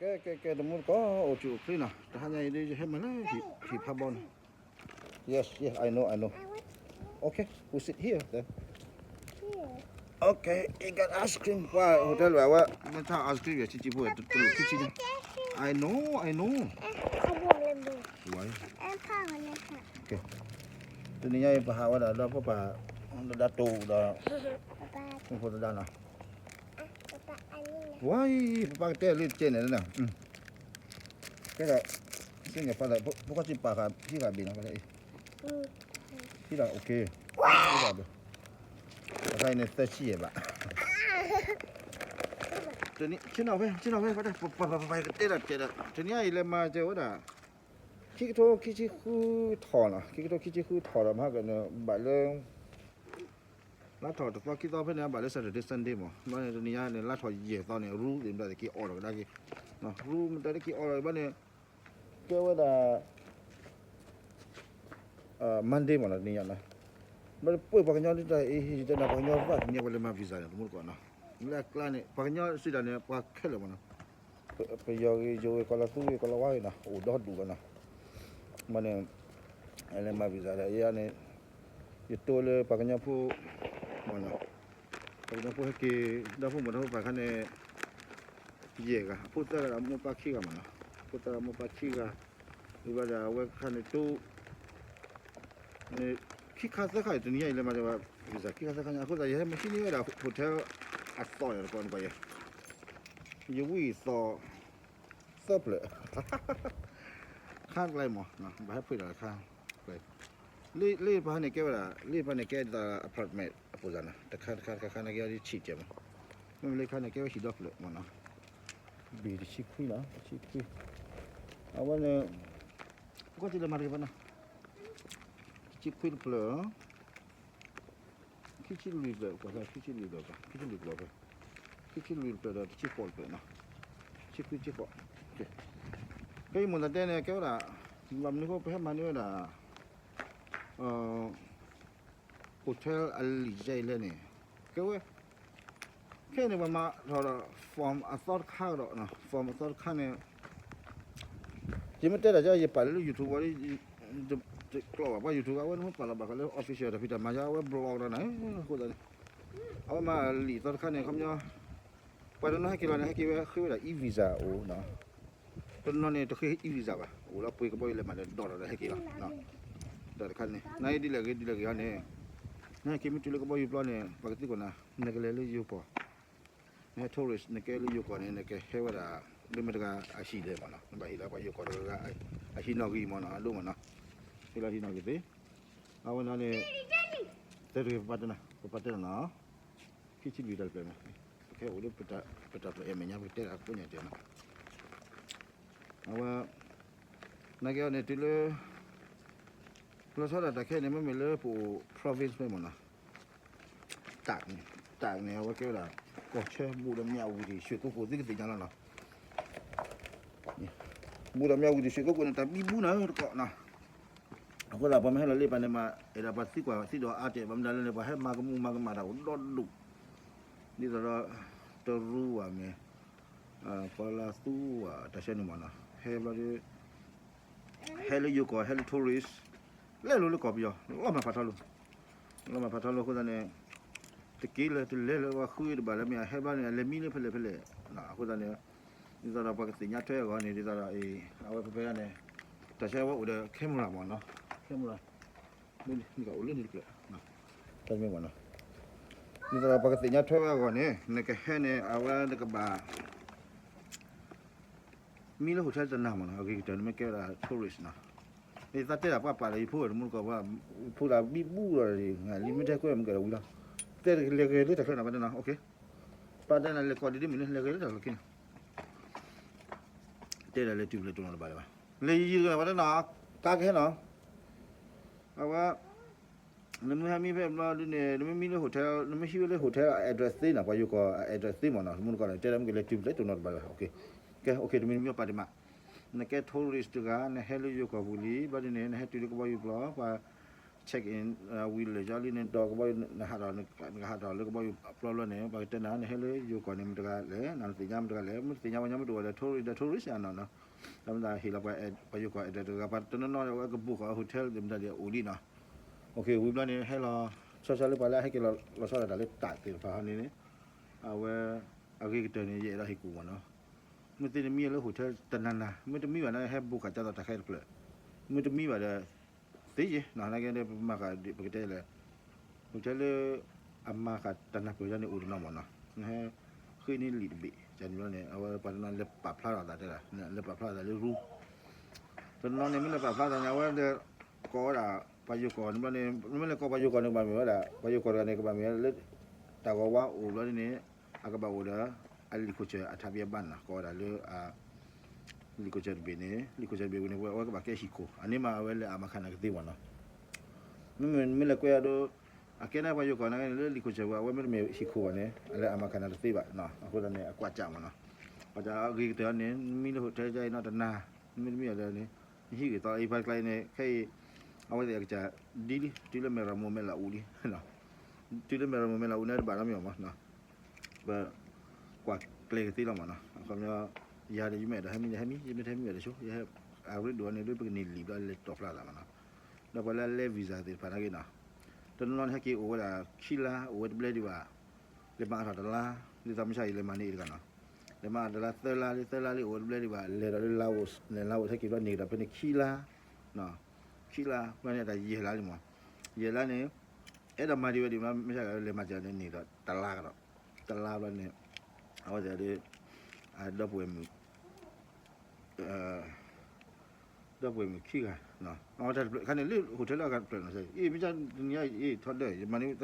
ကဲ ကဲ ကဲ တမူတကိး အိၣ်ဆူၣ်အိၣ်ချ့နီၤ, တဟါညါအံၤဒ်ယဟဲမၤလၢဟံၣ်ဖးဘီနီၤ. Yes, yes, I know, I know. Okay, we sit here then. Okay, you got ice cream. ပှၤ hotel ဝဲ ဝဲ မ့ၢ်ထီၣ် ice cream ယဲ ဆံဆံဖိ တလူးခံဆံညါ. I know, I know. Why? တနံၤညါအံၤ ပဟးဝဲဒၣ်ဒီးပပၢ် ဒၣ်တိၢ်ဒီး မုၢ်ဖိသဒါနီၤ. Why? ပပၢ်ကတဲလၢတကဲန့ၣ်နီၤ. ကဲဒီး စ့ၢ်ကီး ဖိခွါစံးပာ်ဃာ် ဟံးဃာ်ဘ့ၣ်နီၤ ဖဲလၢအံၤ ဟံးဒီး okay. ဟံးဒီးဘ့ၣ် အခါအံၤန့ၣ် သၢဆံယဲၢ်ဘး. တနံၤ ဆ့ၣ်နီၤဖဲ ဆ့ၣ်နီၤဖဲ ပပၢ် ပပၢ်ကတဲဒၣ်တဲဒၣ် တနံၤညါအံၤလဲၤမၤစၢၤဝဲဒၣ် ခံကထိခံဆံဃုထီၣ်နီၤ, ခံကထိခံဆံဃုထီၣ်ဒီး မဟါကန့ၣ် ဘၣ်လၢ လါထီၣ်တသီခံသီဖဲန့ၣ် ဘၣ်လၢ Saturday Sunday မး, ဘျီန့ၣ် တနံၤညါန့ၣ် လါထီၣ်ယဲၢ်သီန့ၣ် ရူသ့ၣ်ဘျီသ့ၣ်က့ၤအီၣ်ဒီးကဒါက့ၤ, ရူမတၤတက့ၤအီၣ်ဒီးဘျီန့ၣ် ကဲဝဲဒၣ် Monday မးနီၤ တနံၤညါနီၤ. ဘျီပှ့ၤပှၤကညီဒ်တၢ်အံၤ ယတဲနၤ ပှၤကညီဘၣ်ကညီပလဲၤမၤ visa န့ၣ် တမူတကိးနီၤ, လၢအကျါန့ၣ် ပှၤကညီစံးတၢ်န့ၣ် ပှၤခဲလၢာ်မးနီၤ, ပယီၤဂ့ၤ ယိၤဂ့ၤ ကီၤလၤသူဂ့ၤ ကီၤလၤဝါဂ့ၤနီၤ အိၣ်ဒီဒူၣ်လီၤနီၤ. မ့ၢ်န့ၣ် လဲၤမၤ visa ဒီး ယၤန့ၣ် ယတိလၢပှၤကညီဖိ မ့ၢ်နီၤ, ပှၤကညီဖိဟဲက့ၤ ဒီဖိမိၢ်ဒီဖိပၢ်ခါန့ၣ် ယဲၢ်ဂၤ အဖိသၢဂၤဒီးမိၢ်ပၢ်ခံဂၤမ့ၢ်နီၤ, အဖိသၢဂၤမိၢ်ပၢ်ခံဂၤ, ဝံၤဘျီဒီးအဝဲခါန့ၣ်တိ န့ၣ် ခံခါသၢခါအံၤ တနံၤညါအံၤလဲၤမၤစၢၤဘၣ် visa ခံခါသၢခါညါ အဃိသတး ယဟဲမၤဟံးန့ၢ်ဝဲဒၣ် hotel အသီၣ်န့ၣ်တကီးန့ၣ်ပှၤယဲ, ယဝံၣ်သီၣ် သၢဖျၢၣ် ခါကျဲမး ဘၣ်ဟဲဖှ့ၣ်ဒီးခါ လၢပဟါန့ၣ်ကဲဝဲဒၣ် လၢပဟါန့ၣ်ကဲဒ်သိး apartment အပူၤစ့ၢ်နီၤ, တခါတခါတခါခါန့ၣ်ကဲဒ်ဆံးကဲမး, မ့မ့ၢ်လၢခါန့ၣ်ကဲဝဲဟံၣ်ဒီဖျၢၣ်မ့ၢ်နီၤ, ဘ့ၣ်တဆံခွံနီၤ တဆံခွံ, အဝဲန့ၣ် ပကီၢ်တလဲၤမၤတက့ၢ်ဘၣ်နီၤ, တဆံခွံတဖျၢၣ် ခံဆံလွံၢ်ဖျၢၣ် ကွၢ်စၢ် ခံဆံလွံၢ်ဖျၢၣ် ခံဆံလွံၢ်ဖျၢၣ်ဖဲ ခံဆံလွံၢ်ဖျၢၣ်ဒီးတဆံဃိးဖျၢၣ်နီၤ, ဆံခွံဆံဃိး, ကဲ ယမိၢ်သးတဲန့ၣ် ကဲဝဲဒၣ် ဘၣ်မနုၤဃိပဟဲမၤန့ၢ်ဝဲဒၣ် hotel အလံာ်ယဲအံၤလဲၣ်န့ၣ် ကဲဝဲ ခဲအံၤန့ၣ် ပှၤမၤထီၣ်ဒီး form အသီတခါဒီး form အသီတခါန့ၣ် ယမ့ၢ်တဲတၢ်ကီ ယပာ်လၢ YouTube ဝဲ တကျိးဘၣ် ပှၤ YouTube အဝဲန့ၣ်မ့ၢ်ပာ်လီၤဘၣ်ဃးလၢ official တၢ်ဖံးတၢ်မၤယါ အဝဲ block ဒီးနၤ အဃိသတးန့ၣ် အဝဲမၤလံာ်သီတခါန့ၣ် ခီပညီ ပှၤတနီၤဟဲက့ၤလီၤန့ၣ် ဟဲက့ၤဝဲဃ့ဝဲဒၣ် e-visa အိၣ်နီၤ, တနီၤန့ၣ်တဃ့ e-visa ဘၣ် အိၣ်လၢပှ့ၤကဘီယူၤလဲၤမးဒီးဒီးဒီးဟဲက့ၤလီၤ, ဒီးတခါန့ၣ် နဒ်လဲၣ်ဂ့ၤဒ်လဲၣ်ဂ့ၤအီၤန့ၣ် နဟဲက့ၤမ့ၢ်တုၤလၢကဘီယူၤပျီန့ၣ် ပှၤကသံကွၢ်နၤ နကလဲၤလၢယိၤကီၢ် နဟဲ tourist နကဲလၢယိၤကီၢ်န့ၣ် နကဟဲဝဲဒၣ် လၢမ့ၢ်တဂၤအဟံၣ်လဲၣ်မ့ၢ်နီၤ, နဘၣ်ဟ့ၣ်လီၤပှၤယိၤကီၢ်တဂၤ အဟံၣ်နီၣ်ဂံၢ်မ့ၢ်နီၤ အဒိမ့ၢ်နီၤ, ဟ့ၣ်လီၤဟံၣ်နီၣ်ဂံၢ်သ့, အဝဲန့ၣ်န့ၣ် တဲတဂ့ၤ ပပာ်တဲနၤ ပပာ်တဲနၤနီၤ, ခံဆံလွံၢ်တၢ်တဖျၢၣ်န့ၣ် ပကဟဲအိၣ်လၢပတၢ်ဖျၢၣ်အဲၣ်မဲာ်ညါ ပကတဲဒၣ်ကိးညါတဲနီၤ, အဝဲ နာ်က့အီၤန့ၣ် တုၤလၢ လီၤဆီဒၣ်တၢ်ခဲအံၤန့ၣ် မ့မ့ၢ်လၢပအိၣ် province ဖဲမ့ၢ်နီၤ, တၢ်န့ၣ် တၢ်န့ၣ် အဝဲကဲဝဲဒၣ် ကီၢ်ဆၢ ဘူၣ်ဒီးမၠးဝတံၣ် ရွှေကုက္ကို သုကသ့ၣ်ညါလီၤနီၤ, ဘူၣ်ဒီးမၠးဝတံၣ် ရွှေကုက္ကို န့ၣ် တၢ်ဘံဘူနၤတကီးနီၤ, အဃိသတး ပှၤမ့ၢ်ဟဲလီၤလၢပၢ်န့ၣ်မး အဲၣ်ဒိးပှၤသံကွၢ်သံဒီးအါတဲာ် ဘၣ်မနုၤလဲၣ်န့ၣ် ပှၤဟဲမၤကမူၣ်မၤကမၣ်တၢ်အိၣ်ဒီဒူၣ်, ဒ်သိးဒီး တရူးဝဲမ့ၢ် ကီၤလၤသူဝဲ တၢ်ဆဲန့ၣ်မ့ၢ်နီၤ ဟဲဘျီဒီး ဟဲလၢယိၤကီၢ် ဟဲလၢ tourist လဲၤလိၤလၢကီၢ်ပယီၤ လီၤမၢ်ဖးထီလိၤ လီၤမၢ်ဖးထီလိၤအဃိသတးန့ၣ် တက့ၤလၢတလဲၤလၢပှၤဃုတဘၣ်လၢမ့ၢ် ဟဲဘျီန့ၣ် အလဲၤမံလၢဖဲလဲၣ်ဖဲလဲၣ် အဃိသတးန့ၣ် ဒ်သိးဒီးပှၤကသ့ၣ်ညါထွဲအဂီၢ်န့ၣ် ဒ်သိးဒီး အဝဲဖဲဖဲန့ၣ် တၢ်ဆဲဝဲအိၣ်ဒီး camera မ့ၢ်နီၤ camera အိၣ်လၢန့ၣ်တဖျၢၣ် တၢ်မ့ၢ်မ့ၢ်နီၤ ဒ်သိးဒီးပှၤကသ့ၣ်ညါထွဲဝဲအဂီၢ်န့ၣ် နကဟဲန့ၣ် အဝဲနကဘၣ် မံလၢ hotel တနၤမ့ၢ်နီၤ အဂ့ၤကတၢၢ်နမ့ၢ်ကဲဝဲဒၣ် tourist နီၤ ယသးတဲဒၣ်ပှၤပာ်လၢယဖိဝဲတမူတကိးပှၤ ဖိဒၣ်ဘံဘူဒီး လံမ့ၢ်ထဲကွဲမ့ၢ်ကဲဒီးဝံၤလီၤ တဲလဲၤဂဲၤလၢတၢ်ချၢနီၤ ပတဲနီၤ okay ပာ်တဲနၤလဲၤကိးဒံးဒ်မုၢ်န့ၣ် လဲၤဂဲၤလၢတၢ်ချၢခံန့ၣ် တဲဒၣ်လဲၤတုၤဖျဲးတိၢ်နီၣ်တဘၣ်လၢၤဘၣ် လဲၤယံၤယံၤတဂၤဘၣ်တဲနီၤ ကါကဟဲနီၤ အဝဲ နမ့ၢ်ဟဲမံဖဲဘျီဒ်န့ၣ် နမ့ၢ်မံလၢ hotel နမ့ၢ်ဟံးဝဲလၢ hotel အ address သ့နီၤ ပှၤယိၤကီၢ်အ address သ့မ့ၢ်နီၤ တမူတကိးန့ၣ် တဲဒၣ်မ့ၢ်ကလဲၤတုၤဖျဲးတိၢ်နီၣ်တဘၣ်လၢၤဘၣ် okay ကဲ okay တမံၤမံၤပာ်တမး နကဲ tourist တဂၤ နဟဲလၢယိၤကီၢ်ပူၤလံ ဘျီဒ်န့ၣ် နဟဲတုၤလၢကဘီယူၤပျီ ပှၤ check in ဝံၤလၢာ်ကၠီလံန့ၣ် ဒီးကဘီယူၤ နဟးထီၣ် နကဟးထီၣ်လၢကဘီယူၤအပျီဘျီန့ၣ် ပှၤကတဲနၤ နဟဲလၢယိၤကီၢ်န့ၣ် မတၤတဂၤလဲၣ် နသ့ၣ်ညါမတၤတဂၤလဲၣ် မ့ၢ်တသ့ၣ်ညါဝဲညါ မ့ၢ်တအိၣ်ဝဲဒီး tourist ဒီး tourist အနီၢ်နီၢ် ဒီးမ့ၢ်သးဟ့ၣ်လီၤပှၤယိၤကီၢ် address တဂၤ ပှၤတနီၤနီၤဒီး အဝဲက book ဃီ hotel မတၤဒ်အအိၣ်လံနီၤ. အဝဲဝံၤဘျီန့ၣ် ဟဲလီၤ ဆီဆီလၢပှၤလၢအဟဲက့ၤလီၤဆီဒၣ်တၢ်လၢတၢ်သ့ၣ်တဖၣ်ဟီန့ၣ် အဝဲ အဂ့ၤကတၢၢ်န့ၣ် ယအဲၣ်ဒိးဟ့ၣ်ကူၣ်မ့ၢ်နီၤ. မ့ၢ်သ့န့ၣ်မံလၢ hotel တနၤနၤ မ့ၢ်တမံဘၣ်န့ၣ် ဟဲ book ဃာ်ကၢ်သိးတၢ်ခဲတဖျၢၣ် မ့ၢ်တမံဘၣ်ဒီး သ့ယဲၢ်နီၤ နာ်က့ဒီး ပမၤဃာ်ပကတဲလဲၣ် hotel လၢ အမၤဃာ်တနၢ်ပၢၢ်ယါန့ၣ်အိၣ်တနီၤမ့ၢ်နီၤ နဟဲ ဃ့န့ၢ်လံာ်တဘ့ၣ် ကန့ၣ်ဘျီန့ၣ် အဝဲပှၤတနီၤလဲၤပာ်ဖျါထီၣ်သးတဲဒၣ် လဲၤပာ်ဖျါသးလၢ room တနီၤန့ၣ် မ့ၢ်လဲၤပာ်ဖျါသးန့ၣ် အဝဲလဲၤကိးဝဲဒၣ် ပှၤယိၤကီၢ်န့ၣ်ဘျီန့ၣ် မ့ၢ်လဲၤကိးပှၤယိၤကီၢ်န့ၣ် ကဘၣ်မ့ၢ်ဝဲဒၣ် ပှၤယိၤကီၢ်တဂၤန့ၣ် ကဘၣ်မ့ၢ်ဝဲဒၣ်လၢ တၢ်ဂီၤဝါအိၣ်ဘျီန့ၣ် အကဘၣ်အိၣ်ဒီး အလံာ်ခိၣ်စၢၢ်အထးဘံအဘါနီၤ ကိးဝဲဒၣ်လၢ အ လံာ်ခိၣ်စၢၢ်တဘ့ၣ်န့ၣ် လံာ်ခိၣ်စၢၢ်တဘ့ၣ်ဝံၤန့ၣ် အဝဲကဘၣ်ကဲဟံၣ်ခိၣ် အန့ၣ်မးအဝဲလဲၤအမၤခါနၤကသ့မ့ၢ်နီၤ. မ့မ့ၢ်မ့ၢ်လဲၤကွဲးအဒိ အကဲန့ၣ်ပှၤယိၤကီၢ်နာ်က့န့ၣ် လၢလံာ်ခိၣ်စၢၢ်ဝဲ အဝဲမ့တမ့ၢ်ဟံၣ်ခိၣ်ဘၣ်န့ၣ် အလဲၤအမၤခါနၤတသ့ဘၣ်နီၤ. အဃိသတးန့ၣ် အကွၢ်ကၢ်မ့ၢ်နီၤ. ပှၤတၢ်အဂ့ၤကတၢၢ်န့ၣ် နမံလၢ hotel ကၢ်အံၤနီၤ တနၤ မ့တမ့ၢ်အီၤဒီးန့ၣ် နဟံးဂ့ၤသီအံၤ ပှၤတကျါအံၤန့ၣ် ခဲအံၤ အဝဲသ့ၣ်အကစၢ် ဒ်လံ တုၤလၢမဲၢ်ရမူမဲၢ်လးအူလံ တုၤလၢမဲၢ်ရမူမဲၢ်လးအူန့ၣ်တဘၣ်နီတမံၤမ့ၢ်နီၤ. ပကွၢ်ကျဲကသ့လီၤမ့ၢ်နီၤ. အခီပညီ ယၤဒီးယမ့ၢ်အဲၣ်ဒိးဟဲမံဒီးဟဲမံ ယမ့ၢ်တဟဲမံဘၣ်ဒီးဆိ ယဟဲ အရ့ဒိၣ်န့ၣ် လၢပကန့ၢ်လံာ်ဘျီလဲၤတီၤဖျါသးမ့ၢ်နီၤ. ဒီးပှၤလၢအလဲ visa သ့ၣ်တဖၣ်နာ်က့နီၤ တနီၤနီၤန့ၣ် ဟဲက့ၤအိၣ်ဝဲဒၣ်ခံလါ အိၣ်ဝဲတဘျဲဒံးဘၣ် လဲၤမၤအါထီၣ်တလါ ဒ်သိးမုၢ်ဆါအံၤလဲၤမၤန့ၢ်အံၤတဂၤနီၤ လဲၤမၤအါထီၣ်တလါ သၢလါလံ သၢလါလံ အိၣ်ဝဲတဘျဲဒံးဘၣ် လဲၤဒီးလၢ Laos လဲၤ Laos ဟဲက့ၤဘျီန့ၣ်ကဒီးဖဲန့ၣ်ခံလါ ခံလါ ဘျီန့ၣ်အတၢ်ယဲၢ်လါလံမ့ၢ် ယဲၢ်လါန့ၣ် အဲၣ်ဒိးမၤဒံးဝဲဒံးမ့ၢ် မုၢ်ဆါလဲၤမၤစၢၤန့ၣ် န့ၢ်ဒီးတလါကဒီး တလါဘျီန့ၣ် အဝဲသ့ၣ်ဒီး ဒီပုၢ်ဝဲၢ်မုၣ် ဒီပုၢ်ဝဲၢ်မုၣ်ခံဂၤ အဝဲတၢ်တဖျၢၣ်ခါန့ၣ် လၢ hotel လၢအဂၤတဖျၢၣ်နီၤ အ့ၣ် မ့ၢ်ကနံၤအံၤ ထီဒါ ယမၤန့ၢ်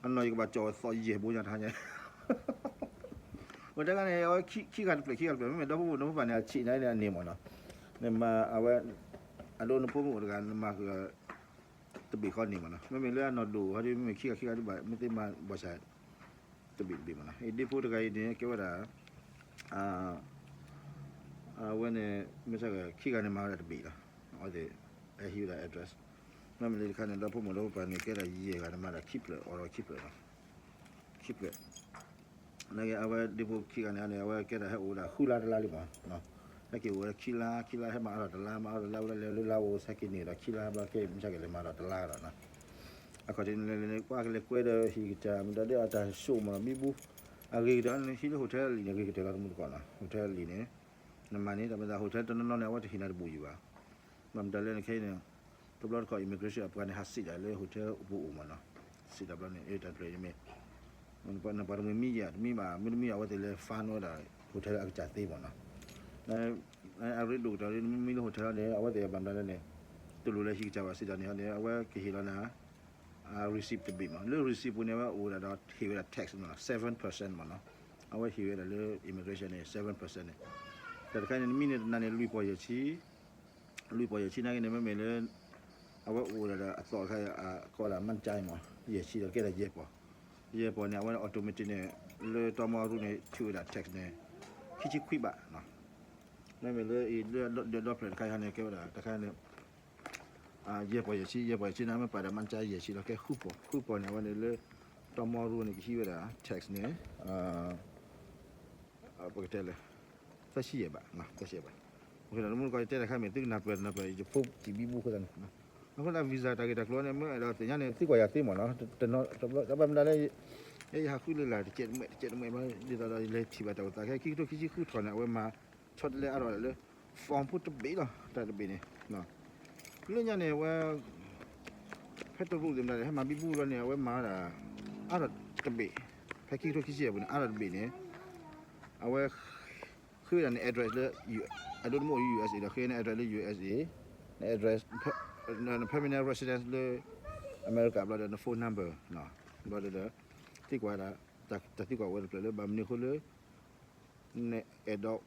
အနီၢ်ယကဘၣ်ကၠီၣ်ဝဲသီယဲၢ်ဘိညါတဟါညါ hotel ခါန့ၣ် အဝဲခံဂၤတဖျၢၣ် ခံဂၤတဖျၢၣ် မ့မ့ၢ်ဒီဖိမိၢ်ဒီဖိပၢ်န့ၣ် အဆံးန့ၣ်န့ၣ် အန့ၢ်မ့ၢ်နီၤ နမၤအဝဲ အဒိနဖိမုၣ်တဂၤ နမၤဃုာ် တဘ့ၣ်ဃီန့ၣ်မ့ၢ်နီၤ မ့မ့ၢ်လၢအနီၢ်ဒိၣ်ဃီဒီး မ့မ့ၢ်ခံဂၤခံဂၤဒံးဘၣ် မ့ၢ်သ့မၤဘၣ်ဆၣ် တဘ့ၣ်တဘ့ၣ်မ့ၢ်နီၤ အဒ့ဖိတဂၤအံၤန့ၣ် ကဲဝဲဒၣ် အဝဲန့ၣ် မ့ၢ်ဆၢခံဂၤန့ၣ်မၤဝဲဒၣ်တဘ့ၣ်လီၤ အဝဲသ့ၣ် ဟံးဝဲဒၣ် address မ့မ့ၢ်လၢတခါန့ၣ် ဒီဖိမိၢ်ဒီဖိပၢ်န့ၣ် ကဲဒၣ်ယဲၢ်ဂၤန့ၣ် မၤဒၣ်ခံဖျၢၣ် အိၣ်ဒီးခံဖျၢၣ်လီၤ ခံဖျၢၣ် နာ်က့ အဝဲဒ့ဖိခံဂၤန့ၣ်န့ၣ် အဝဲကဲဒၣ်ဟဲအိၣ်ဝဲဒၣ်ဃုလါတလါလံမ့ၢ်နီၤ ဟဲက့ၤအိၣ်ဝဲခံလါ ခံလါ ဟဲမၤအါထီၣ်တလါ မၤအါထီၣ်တလါဝဲဒၣ်လဲၤလၢ Laos ဟဲက့ၤန့ၢ်ဒီးခံလါဘျီ ကဲမုၢ်ဆါကလဲၤမၤဒီးတလါဒီးနီၤ အခီၣ်ထံးန့ၣ်လဲၤလဲၤန့ၣ် ကွၢ်ကလဲၤကွဲဒီးဟံၣ်ကစၢ် မတၤဒ်အတၢ်ဆိကမိၣ်လီၤ ဘံဘူ အဂ့ၤကတၢၢ်န့ၣ် ဟံးလၢ hotel လံာ်န့ၣ် ဂ့ၤကတၢၢ်လီၤ တမူတကိးနီၤ hotel လံာ်န့ၣ် နမၤန့ၣ် တၢ်မ့ၢ်သး hotel တနီၤနီၤန့ၣ် အဝဲတဟ့ၣ်နၤတဘူၣ်ယံၤဘၣ် ဘၣ်မတၤလဲၣ်န့ၣ် ခဲအံၤန့ၣ် တဘျီတခီၣ် immigration အပှၤန့ၣ် ဟးစံးဒၣ်လၢ hotel ပူၤအိၣ်မ့ၢ်နီၤ စံးတၢ်ဘျီန့ၣ် အတၢ်တဖျၢၣ်အံၤမ့ၢ် နပှၤတမှံၤမံယဲၢ် တမံဘၣ် မ့တမ့ၢ်အဝဲသ့ၣ်လဲၤ fund ဝဲဒၣ် hotel အကစၢ်သ့မ့ၢ်နီၤ အရ့ဒိၣ်ကတၢၢ်လံ နမံလၢ hotel န့ၣ် အဝဲသ့ၣ်ဘၣ်မတၤလဲၣ်န့ၣ် တလိၣ်လၢဟံးကစၢ်ဘၣ်စံးတၢ်န့ၣ်န့ၣ် အဝဲကဟ့ၣ်လီၤနၤ receipt တဘ့ၣ်မ့ၢ် လၢ receipt ပူၤန့ၣ် အဝဲအိၣ်ဝဲဒၣ်ဒီးဟ့ၣ်ဝဲဒၣ် tax မ့ၢ်နီၤ seven percent မ့ၢ်နီၤ အဝဲဟ့ၣ်ဝဲဒၣ်လၢ immigration န့ၣ် seven percent န့ၣ် တၢ်တခါန့ၣ် နမံန့ၣ်တနၤန့ၣ် လွံၢ်ပီၢ်ယဲၢ်ဆံ လွံၢ်ပီၢ်ယဲၢ်ဆံနာ်က့န့ၣ် မ့မ့ၢ်လၢ အဝဲအိၣ်ဝဲဒၣ်ဒီးအသီတခါ ကိးဝဲဒၣ် မၢ်ကၠါမ့ၢ် ယဲၢ်ဆံဒီးကဲဒၣ်ယဲၢ်ပီၢ် ယဲၢ်ပီၢ်န့ၣ် အဝဲ automatic န့ၣ် လၢတီမီရူန့ၣ် ထုးဝဲဒၣ် tax န့ၣ် ခံဆံခွံဘးနီၤ မ့မ့ၢ်လၢအံၤလၢဒီဖျၢၣ်တခါခါန့ၣ် ကဲဝဲဒၣ်တခါန့ၣ် ယဲၢ်ပီၢ်ယဲၢ်ဆံ ယဲၢ်ပီၢ်ယဲၢ်ဆံန့ၣ် မ့ၢ်ပာ်ဒီးမၢ်ကၠါယဲၢ်ဆံလီၤ ကဲဃုပီၢ် ဃုပီၢ်န့ၣ် အဝဲန့ၣ်လၢ တီမီရူန့ၣ် ကဟံးဝဲဒၣ် tax န့ၣ် ပကတဲလဲၣ် သၢဆံယဲၢ်ဘး သၢဆံယဲၢ်ဘး တမူတကိးတဲတခါမ့ၢ် သုကနၢ်ပၢၢ်တနၢ်ပၢၢ် ယဖိစံးဘံဘူအဃိသတးန့ၣ် အဃိသတး visa တၢ်ဂ့ၢ်တၢ်ကျိၤန့ၣ် မ့ၢ်အဲၣ်ဒိးသ့ၣ်ညါန့ၣ် သံကွၢ်ယၤသ့မ့ၢ်နီၤ တဘျီဘၣ်မတၤလဲၣ် ယဟးဃုလၢလာ်တကဲးတမှဲးတကဲးတမှဲးဘျီ ဒ်သိးဒီးယလဲၤထံၣ်ဘၣ်တၢ်အိၣ်သးခဲ ခံကထိခံဆံဃုထီၣ်န့ၣ် အဝဲမၤ ဆီတလဲအါထီၣ်လၢ form ဖိတဘ့ၣ်လီၤ တၢ်တဘ့ၣ်န့ၣ် လၢညါန့ၣ် အဝဲ ဖဲတရူးသ့ၣ်မတၤန့ၣ် ဟဲမၤဘံဘူဘျီန့ၣ် အဝဲမၤဝဲဒၣ် အါထီၣ်တဘ့ၣ် ဖဲခံကထိခံဆံယဲၢ်ပူၤန့ၣ် အါထီၣ်တဘ့ၣ်န့ၣ် အဝဲ ဃ့ဝဲဒၣ်န address လၢ အဒိတမ့ၢ်အိၣ် ယူၢ်အက်စ်အ့ ဒီးဃ့န address လၢ ယူၢ်အက်စ်အ့ န address န permanent residence လၢ အမဲရကၤဘျီဒီး န phone number ဘျီဒီး သံကွၢ်ဒၣ် တၢ်သံကွၢ်ဝဲတဖျၢၣ်လၢ ဘၣ်မနုၤအဃိလၢ နအဲၣ်ဒိး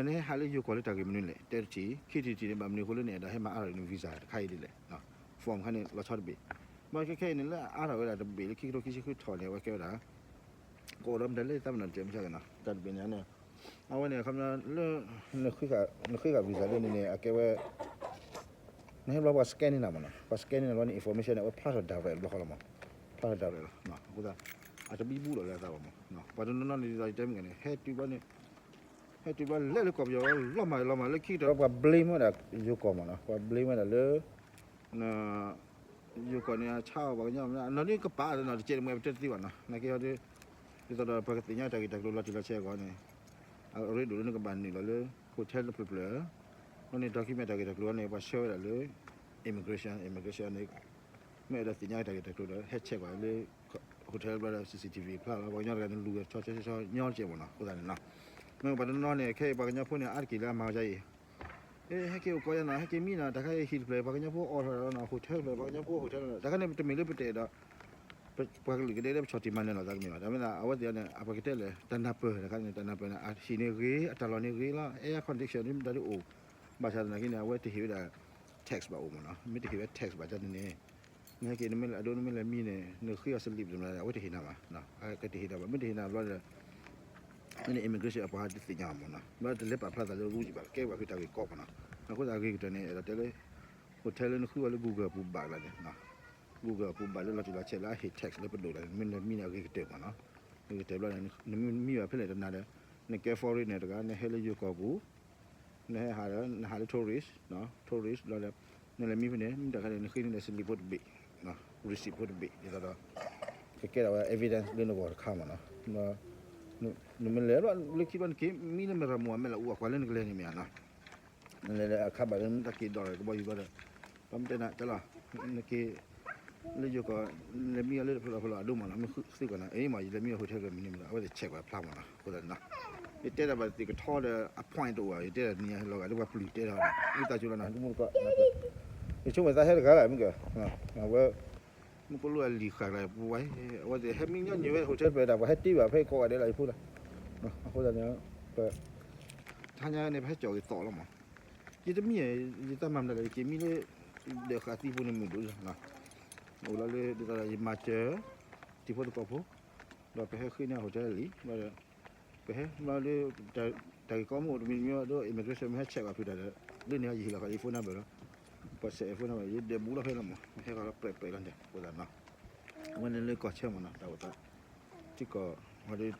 နဟဲဟးလၢယိၤကီၢ်လၢတၢ်ဂ့ၢ်မနုၤလဲၣ် တဲတထံၣ် ခံထံၣ်တထံၣ်န့ၣ် ဘၣ်မနုၤအဃိလၢနအဲၣ်ဒိးဟဲမၤအါထီၣ်န visa တခါအံၤဒ်လဲၣ် form ခါန့ၣ် လီၤဆီတဘ့ၣ် ဘၣ်ခဲခဲအံၤန့ၣ် လၢအအါထီၣ်ဝဲဒၣ်တဘ့ၣ်လၢခံကထိခံဆံဃုထီၣ်န့ၣ် အဝဲကဲဝဲဒၣ် ကအိၣ်ဒီးမတၤလၢသးပ့ၤနီၣ်တကဲးမုၢ်ဆါကနီၤ တၢ်တဘ့ၣ်န့ၣ်န့ၣ် အဝဲန့ၣ် အခီပညီလၢ နဃ့ဂၤ visa လၢန့ၣ်န့ၣ် အကဲဝဲ နဟဲဘျီပှၤ scan န့ၢ်နၤမးနီၤ, ပှၤ scan န့ၢ်နၤဘျီန့ၣ် information န့ၣ် အဝဲဖျါထီၣ် direct ဘျီဃီလီၤမး, ဖျါထီၣ် direct လီၤ. အဃိသတး အတဘံဘူလီၤလၢအသးဘၣ်မး. ပှၤတနီၤနီၤန့ၣ် ဒ်သိးယတဲမ့ၢ်ဂ့ၤန့ၣ် ဟဲတုၤဘျီန့ၣ် ဟဲတုၤဘျီလဲၤလၢကီၢ်ပယီၤလီၤမးလီၤမး လၢခံကတၢၢ် ပှၤ blame ဝဲဒၣ်ယိၤကီၢ်မးနီၤ, ပှၤ blame ဝဲဒၣ်လၢ ယိၤကီၢ်န့ၣ် အဆါအီၤပှၤကညီ နီၤန့ၣ်ကပာ်နီၤ တကဲတမှဲပတဲတသ့ဘၣ်နီၤ, နာ်က့ဟီဒီး ဒ်သိးဒီးပှၤကသ့ၣ်ညါတၢ်ဂ့ၢ်တၢ်ကျိၤလီၤတံၢ်လီၤဆဲးအဂီၢ်န့ၣ် အရ့ဒိၣ်လၢနကဘၣ်နုာ်လီၤလၢ hotel တဖျၢၣ်ဖျၢၣ်, ဘျီန့ၣ် document တၢ်ဂ့ၢ်တၢ်ကျိၤန့ၣ် ပှၤဆှၢဝဲဒၣ်လၢ immigration, immigration န့ၣ် မ့ၢ်အဲၣ်ဒိးသ့ၣ်ညါတၢ်ဂ့ၢ်တၢ်ကျိၤဒီး ဟဲ check ကွၢ်လၢ hotel ဘျီဒီး CCTV ဖျါလီၤ ပှၤကညီတဂၤန့ၣ်လူၤဝဲတဆီဆီဆီဆီညီတကဲးမးနီၤ, အဃိသတးန့ၣ်နီၤ မ့ၢ်ပှၤတနီၤနီၤန့ၣ် ခဲအံၤပှၤကညီဖိန့ၣ် အါတက့ၢ်လၢအမၤဝဲဒ်အံၤ အဲ ဟဲက့ၤအိၣ်ကီးယၤနီၤ, ဟဲက့ၤမံနီၤ, တၢ်ခါအံၤဟံၣ်တဖျၢၣ် ပှၤကညီဖိအိၣ်ထီၣ်နီၤ, hotel တဖျၢၣ် ပှၤကညီဖိ hotel နီၤ, တၢ်ခါန့ၣ်တမ့ၢ်လၢပတဲဒီး ပှၤကလုာ်ကဒဲကဒဲပဆီၣ်တံၢ်မၤနၢၤလီၤသးတမ့ၢ်ဘၣ်, တၢ်မ့ၢ်သးအဝဲသ့ၣ်န့ၣ် အပှၤကတဲလဲၣ် တၢ်နၢ်ပၢၢ် တၢ်ခါန့ၣ် တၢ်နၢ်ပၢၢ်န့ၣ် အဟံၣ်န့ၣ်ဂ့ၤ အတၢ်လီၢ်န့ၣ်ဂ့ၤလီၤ air condition ဒ်မတၤဒ်အိၣ်, ဘၣ်ဆၣ်သနာ်က့န့ၣ် အဝဲတဟ့ၣ်ဝဲဒၣ် tax ဘၣ်အိၣ်မးနီၤ, မ့ၢ်တဟ့ၣ်ဝဲ tax ဘၣ်န့ၣ် နဟဲက့ၤ နမ့ၢ်လၢအဒိ နမ့ၢ်လဲၤမံန့ၣ် နဃ့အီၤ slip တမ့ၢ် အဝဲတဟ့ၣ်နၤဘၣ်, ကတဟ့ၣ်နၤဘၣ်, မ့ၢ်တဟ့ၣ်နၤဘျီဒီး မ့ၢ်န့ၣ် immigration အပှၤတသ့ၣ်ညါမးနီၤ, ဘျီတလဲၤပာ်ဖျါသးလၢ ရူၢ်ယံၤဘၣ် ကဲပှၤဖုတၢ်ဂ့ၢ်ကီမးနီၤ, အဃိသတးအဂ့ၤကတၢၢ်န့ၣ် အဲၣ်ဒိးတဲလၢ hotel လၢနဃုအီၤလၢ Google ပူၤဘၣ်လီၤန့ၣ် Google ပူၤဘၣ်လၢလီၤတံၢ်လီၤဆဲးလၢအဟ့ၣ် tax လၢပဒိၣ်လီၤန့ၣ် မ့ၢ်နမံန့ၣ်အဂ့ၤကတၢၢ်မးနီၤ, အဂ့ၤကတၢၢ်ဘျီန့ၣ် နမံဘၣ်ဖဲလဲၣ်တနၤဒီး နကဲ foreign န့ၣ်တဂၤ နဟဲလၢယိၤကီၢ်ပူၤ နဟဲဟးဒီး နဟးလၢ tourist, tourist ဘျီဒီး နလဲၤမံဖဲန့ၣ် မ့ၢ်တၢ်ခါန့ၣ် နဃ့န့ၢ်ဒီး slip ဖိတဘ့ၣ်, receipt ဖိတဘ့ၣ် ဒ်သိးဒီး ကကဲထီၣ်ဝဲ evidence လၢနဂီၢ်တခါမးနီၤ, နမ့ၢ်လဲၤဘျီ လၢခံဘျီနက့ၤ မံလၢမဲၢ်ရမူအမဲာ်လီၤအူအကွၢ်လၢနကလဲၤန့ၣ်မ့ၢ်ဧါနီၤ, နလဲၤလၢအခါဘၣ်လၢနတၢ်က့ၤဒီးကဘီယူၤဘျီဒီး ပှၤမ့ၢ်တဲနၤတၢ်လီၤ, နက့ၤ လၢယိၤကီၢ် နလဲၤမံအီၤလၢတဖျၢၣ်လီၤဖျၢၣ်လီၤအဒိမးနီၤ, မ့ၢ်ဃုသ့ကွၢ်နီၤ, အ့မး ယလဲၤမံအီၤ hotel ဖျၢၣ်မနုၤမတၤ အဝဲသ့ၣ် check ကွၢ်ဖျါမးနီၤ, အဃိသတးန့ၣ်နီၤ, ယတဲဒၣ်ဘၣ်သ့ၣ်ကထီဒီး အ point တအိၣ်ဘၣ်, ယတဲဒၣ်တနံၤညါလီၤဂာ်လၢပှၤပျုၢ်တဲထီၣ်နီၤ, ဝံသးစူၤလီၤနီၤ, တမူတကိး ယဆိကမိၣ်သးဟဲတဂၤလၢ်မ့ၢ်က, အဝဲ မုၢ်ကီၢ်လိၣ်အလံၤဃာ်ကျါပူၤဝဲ, အဝဲသ့ၣ်ဟဲမံညီနုၢ်ဝဲ hotel ဖျၢၣ်ဒၣ် ပှၤဟဲတ့ၢ်ဘၣ်ဖဲကိးဂၤဒဲးလီၤ ယဖိလီၤ, အဃိသတးန့ၣ် ပ တဟါညါန့ၣ် ပဟဲကၠီၣ်ဂ့ၤသီၣ်လီၤမး, ယတမံၤ ယတၢ်မၤမတၤလဲၣ် ယက့ၤမံလၢ ဒၢးဃာ်သံဖိန့ၣ်မုာ်ဒိၣ်လီၤ, အိၣ်လီၤလၢ ဒ်သိးဒီးယမၤစၢၤ တံၤဖိသကိးဖိ, ဒီးပဟဲဃ့န့ၢ် hotel လံ, ဘျီဒီး ပဟဲဘျီဒီး တၢ်ဂ့ၢ်ကီမ့ၢ်အိၣ်တမံၤမံၤဒီး immigration မ့ၢ်ဟဲ check ဘၣ်ဖုတၢ်ဒီး လၢန့ၣ်ယဟ့ၣ်လီၤဃာ်လၢယ phone number လီၤ, ပှၤစဲး phone number ယဒဲးဘူးလီၤဖဲလီၤမး, ဟဲဃီၤလီၤပြဲးပြဲးလီၤန့ၣ် အဃိသတးနီၤ, အဝဲန့ၣ်လၢကီၢ်ဆၢမးနီၤ တၢ်အိၣ်သး ထံကီၢ် ဟီဒီး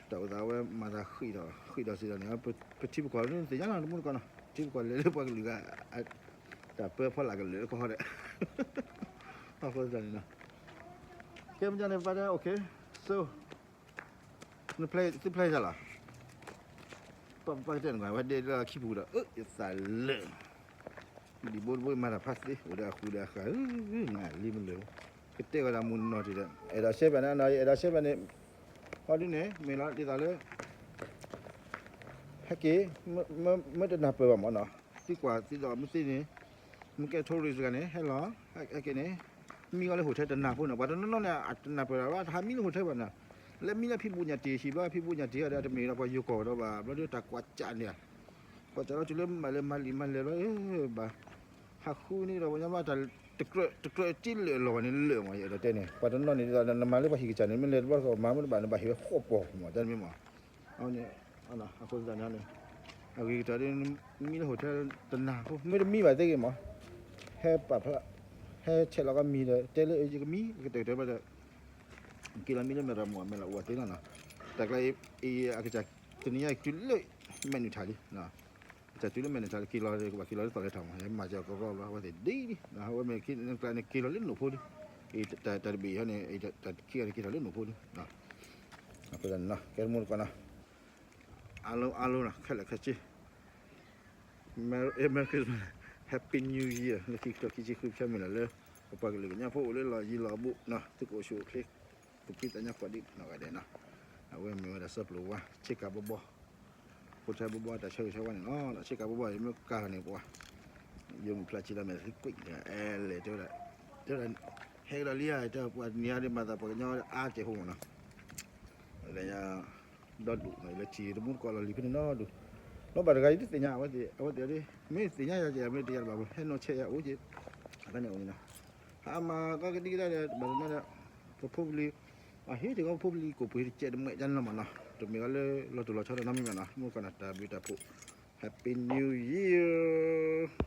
တၢ်အိၣ်သးဝဲမၤသးဃံးဒီး ဃံးဒီးစံးဒီးန့ၣ် ပထံပကီၢ်လၢသ့ၣ်ညါနီၤ တမူတကိးနီၤ ထံပကီၢ်လဲၤလၢပှၤကလုာ်ဂၤ တၢ်ပၢဖီလာ်ကလုာ်လၢကီၢ်ဟီဒီး အဃိသတးန့ၣ်နီၤ ကဲမ့ၢ်န့ၣ် ပှၤတဲ okay, so န plan သု plan ယၤလီၤ ပပှၤကတဲနကွၢ် ဝဲဒဲလၢခံပူၤဒီး အၢ ယသးလၢာ် ဒံးဘိတဘိမၤတၢ်ဖးသ့ အိၣ်ဒီးအဃုာ်ဒီးအဃၢ် နလံမ့ၢ်လၢာ် ကတဲဝဲဒၣ်မုၢ်နီၢ်တံၢ်ဒီး အဲၣ်ဒိးရှဲဘၣ်န့ၣ် အဲၣ်ဒိးရှဲဘၣ်န့ၣ် ဟီဒ်န့ၣ် မ့ၢ်လီၤ ဒ်သိးလၢ ဟဲက့ၤ မ့ၢ်တနၢ်ပၢၢ်ဘၣ်မ့ၢ်နီၤ သံကွၢ်သံဒီးမ့ၢ်သ့န့ၣ် မ့ၢ်ကဲ tourist တဂၤန့ၣ် ဟဲလီၤ ဟဲက့ၤန့ၣ် မံဂီၤလၢ hotel တနၢ်ဖိန့ၣ် ပှၤတနီၤနီၤန့ၣ် အတနၢ်ပၢၢ်ဒၣ်ဘၣ် တဟးမံလၢ hotel ဘၣ်န့ၣ် လဲၤမံလၢဖံဘူညၣ်တ့ၢ်ဟံၣ်ဘျီ ဖံဘူညၣ်တ့ၢ်ဒီး တမ့ၢ်ဒီးပှၤယိၤကီၢ်ဒီးဘၣ် ဘျီဒီးတၢ်ကွၢ်ကၠးန့ၣ် ကွၢ်ကၠးလီၤတုၤလၢမၤလၢမၤလံၤမၤလဲၤဘျီ ဘၣ် ဟးဃုန့ၢ်ဒီးပှၤညီဘျီ တကြၢးတကြၢးတ့လၢာ်လီၤဘၣ်န့ၣ်လၢာ်မး ယအဲၣ်ဒိးတဲန့ၣ် ပှၤတနီၤန့ၣ် ဒ်သိးနမၤလၢပှၤဟံၣ်ကစၢ်န့ၣ် မ့ၢ်လဲၤတဘျီတခီၣ်မၤမ့ၢ်တဘၣ်န့ၣ် ဘၣ်ဟ့ၣ်ဝဲဃီၣ်ပီၢ်မး တၢ်တမ့ၢ်မး အဝဲန့ၣ် အဃိသတးန့ၣ် အဂ့ၤကတၢၢ်ဒီး မံလၢ hotel တနၢ်ဖိ မ့ၢ်တမံဘၣ်သ့ဂ့ၤမး ဟဲပာ်ဖျါ ဟဲဆဲးလီၤကမံၤဒီး တဲလၢယကမံ ကတၢၢ်ကတၢၢ်ဘၣ်ဒီး က့ၤလီၤမံလၢမဲၢ်ရမိၢ်အမဲာ်လီၤအိၣ်အသ့လီၤနီၤ တၢ်ကျါအံၤ အကစၢ်တနံၤညါအံၤတုၤလၢမဲာ်နုာ်ထၣ်လံ ကစၢ်တုၤလၢမဲာ်နုာ်ထၣ်လံ က့ၤလီၤကဘၣ်က့ၤလီၤလၢသီၣ်လဲၤထီၣ်မး ဟဲမၤစၢၤကီကီဘျီ အဝဲသ့ၣ်ဒ်လံ အဝဲမ့ၢ်ခံနကျါန့ၣ် က့ၤလီၤလၢနိၣ်ဖိလံ တၢ်တဘ့ၣ်ဟီန့ၣ် တၢ်ခံဂၤန့ၣ်က့ၤထီၣ်လၢနိၣ်ဖိလံ အဃိသတးန့ၣ်နီၤ ကဲတမူတကိးနီၤ အားလုံး အားလုံးနီၤ ခဲလၢာ်ခဲဆ့ Merry Christmas Happy New Year လၢခံကတၢၢ်ခံဆံဃုဖျၢၣ်မ့ၢ်လီၤလၢ ပပှၤကလုာ်ကညီဖိအိၣ်လၢလီၢ်ယံၤလီၢ်ဘူးနီၤ သုကအိၣ်ဆူၣ်အိၣ်ချ့ သူၣ်ဖှံသးညီကိးဒံးနီၢ်ဂၤဒဲးနီၤ အဝဲမ့ၢ်ဝဲဒၣ်စီၤပျိၤဝါ ဆ့ကၤဘီဘီ ဖိထၢဘီဘီတၢ်ဆၢဂ့ၤဆၢဝါန့ၣ်လီၤ ဆ့ကၤဘီဘီ ယမ့ၢ်ကၤန့ၣ်ပှၤ ယိၤမုၢ်ဖျါဆံလီၤမဲာ်သံကွံာ် အဲလဲၣ် တဲဝဲဒၣ် တဲဝဲဒၣ် ဟဲကဒီးလံဧါ တဲပှၤနံၤဟါဒ်မၤသးပှၤကညီအါကဲးဖိမးနီၤ လၢညါ ဒီဒူၣ်နီၤ လၢထံၣ်တမူတကိးလီၤလံၤဖဲန့ၣ်နီၤဒူၣ် လီၤဘၣ်တဂၤအံၤတသ့ၣ်ညါ အဝဲသ့ၣ် အဝဲသ့ၣ်ဒ် မ့ၢ်သ့ၣ်ညါယၤကဲး မ့ၢ်တယၤတဘၣ် ဟဲနီၢ်ဆဲးယၤအိၣ်က့ၤ အတၢ်န့ၣ်အိၣ်န့ၣ်နီၤ ဟးမၤကီကဒံကဒါဒီး ဘၣ်တနီၤဒီး ပဖိပလံၤ အဟ့ၣ်တဂီၤပဖိပလံၤ ကိးပှ့ၤတကဲးတမှဲးတၢ်နီၤမးနီၤ တမ့ၢ်လီၤလၢလီၤတိၢ်လီၤဆီဒီးနီတမံၤမးနီၤ မုၢ်ကီၢ်နၤတၢ်ဘျုးတၢ်ဖှိၣ် Happy New Year